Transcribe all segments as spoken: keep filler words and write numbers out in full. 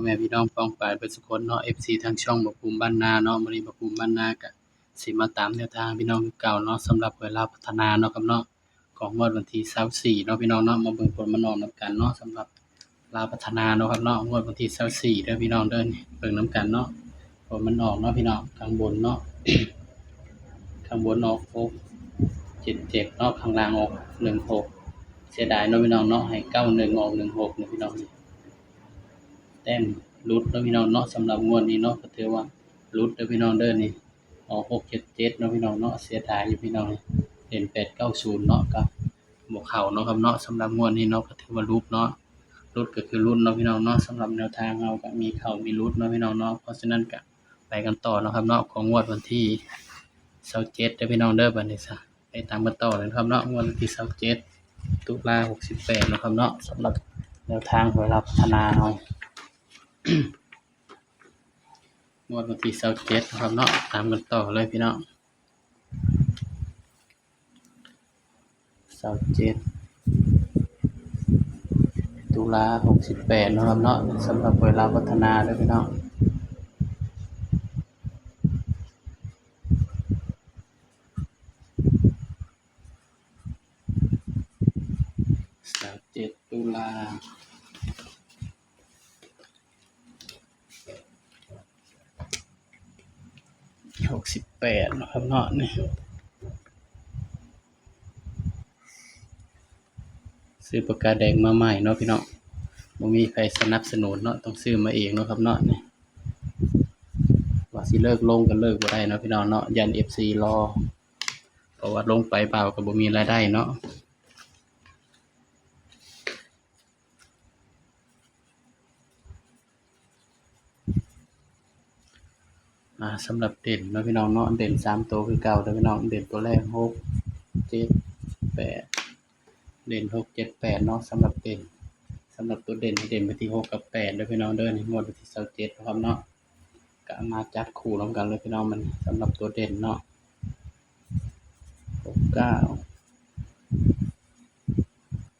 แม่พี่น้องป้องปายเบิดสุคนเนาะ เอฟซี ทางช่องบ่าวภูมิบ้านนาเนาะ มื้อนี้บ่าวภูมิบ้านนาก็สิมาตามแนวทางพี่น้องคือเก่าเนาะ สำหรับหวยลาวพัฒนาเนาะครับเนาะ ของงวดวันที่ซาวสี่เนาะพี่น้องเนาะ มาเบิ่งผลมันออกนำกันเนาะ สำหรับลาวพัฒนาเนาะครับเนาะ งวดวันที่ซาวสี่เด้อพี่น้องเด้อ นี่เบิ่งนำกันเนาะ ผลมันออกเนาะพี่น้อง ข้างบนเนาะ ข้างบนออกหกเจ็ดเจ็ดเนาะ ข้างล่างออกหนึ่งหก เสียดายเนาะพี่น้องเนาะ ให้เก้าหนึ่งออกหนึ่งหกเนาะพี่น้อง แต้มหลุดเนาะพี่น้องเนาะ สำหรับงวดนี้เนาะ ก็ถือว่าหลุดเด้อพี่น้องเด้อ นี่ออกหกเจ็ดเจ็ดเนาะพี่น้องเนาะ เสียดายอยู่พี่น้อง เด่นแปดเก้าศูนย์เนาะ ก็บ่เข้าเนาะครับเนาะ สำหรับงวดนี้เนาะ ก็ถือว่าหลุดเนาะ หลุดก็คือหลุดเนาะพี่น้องเนาะ สำหรับแนวทางเฮาก็มีเข้ามีหลุดเนาะพี่น้องเนาะ เพราะฉะนั้นก็ไปกันต่อเนาะครับเนาะ ของงวดวันที่ซาวเจ็ดเด้อพี่น้องเด้อ บัดนี้ซะ ไปตามกันต่อเลยนะครับเนาะ งวดวันที่ซาวเจ็ด ตุลาหกสิบแปดเนาะครับเนาะ สำหรับแนวทางหวยลาวพัฒนาเฮา งวดวันที่ซาวเจ็ดเนาะครับเนาะ ตามกันต่อเลยพี่น้อง ซาวเจ็ด ตุลาหกสิบแปดเนาะครับเนาะ สำหรับหวยลาวพัฒนาเด้อพี่น้อง ซาวเจ็ด ตุลา หกสิบแปดเนาะครับเนาะ นี่ ซื้อปากกาแดงมาใหม่เนาะพี่น้อง บ่มีใครสนับสนุนเนาะ ต้องซื้อมาเองเนาะครับเนาะ นี่ ว่าสิเลิกลงก็เลิกบ่ได้เนาะพี่น้องเนาะ ย้าน เอฟซี รอ เพราะว่าลงไปเปล่าก็บ่มีรายได้เนาะ อ่า สำหรับเด่นเนาะพี่น้องเนาะ เด่นสามตัวคือเก่าเด้อพี่น้อง เด่นตัวแรก หกเจ็ดแปด เด่น หกเจ็ดแปดเนาะ สำหรับเด่น สำหรับตัวเด่นให้เด่นไปที่ หกกับแปดเด้อพี่น้องเด้อ ในงวดวันที่ซาวเจ็ดเนาะครับเนาะ ก็มาจับคู่ร่วมกันเลยพี่น้อง มันสำหรับตัวเด่นเนาะ หกเก้า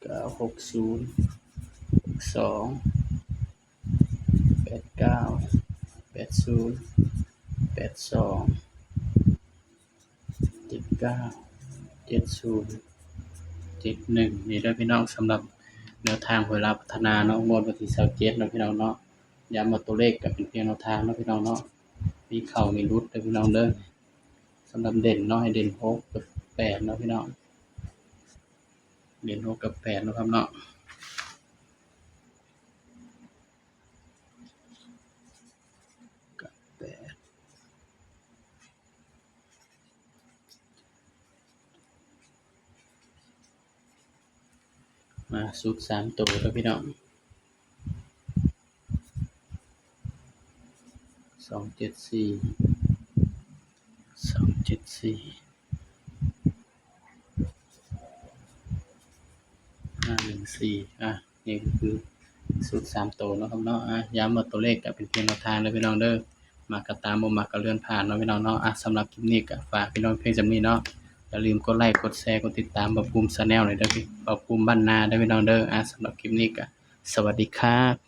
เก้าหกศูนย์ หกสอง แปดเก้า แปดศูนย์ แปดสอง เจ็ดเก้า เจ็ดศูนย์ เจ็ดหนึ่ง นี่เด้อพี่น้อง สำหรับแนวทางหวยลาวพัฒนาเนาะ งวดวันที่ซาวเจ็ดเนาะพี่น้องเนาะ ย้ำว่าตัวเลขก็เป็นเพียงแนวทางเนาะพี่น้องเนาะ มีเข้ามีหลุดเด้อพี่น้องเด้อ สำหรับเด่นเนาะ ให้เด่น หกกับแปดเนาะพี่น้อง เด่น หกกับแปดเนาะครับเนาะ กับแปด มาชุดสามตัวครับพี่น้อง สองเจ็ดสี่ สองเจ็ดสี่ ห้าหนึ่งสี่ อ่ะ นี่ก็คือชุดสามตัวเนาะครับเนาะ อ่ะ ย้ำว่าตัวเลขก็เป็นเพียงแนวทางเด้อพี่น้องเด้อ มักก็ตาม บ่มักก็เลื่อนผ่านเนาะพี่น้องเนาะ อ่ะ สำหรับคลิปนี้ก็ฝากพี่น้องเพียงส่ำนี้เนาะ อย่าลืมกดไลค์ กดแชร์ กดติดตามบ่าวภูมิ Channel หน่อยเด้อพี่ บ่าวภูมิบ้านนาเด้อพี่น้องเด้อ อ่ะ สำหรับคลิปนี้ก็สวัสดีครับ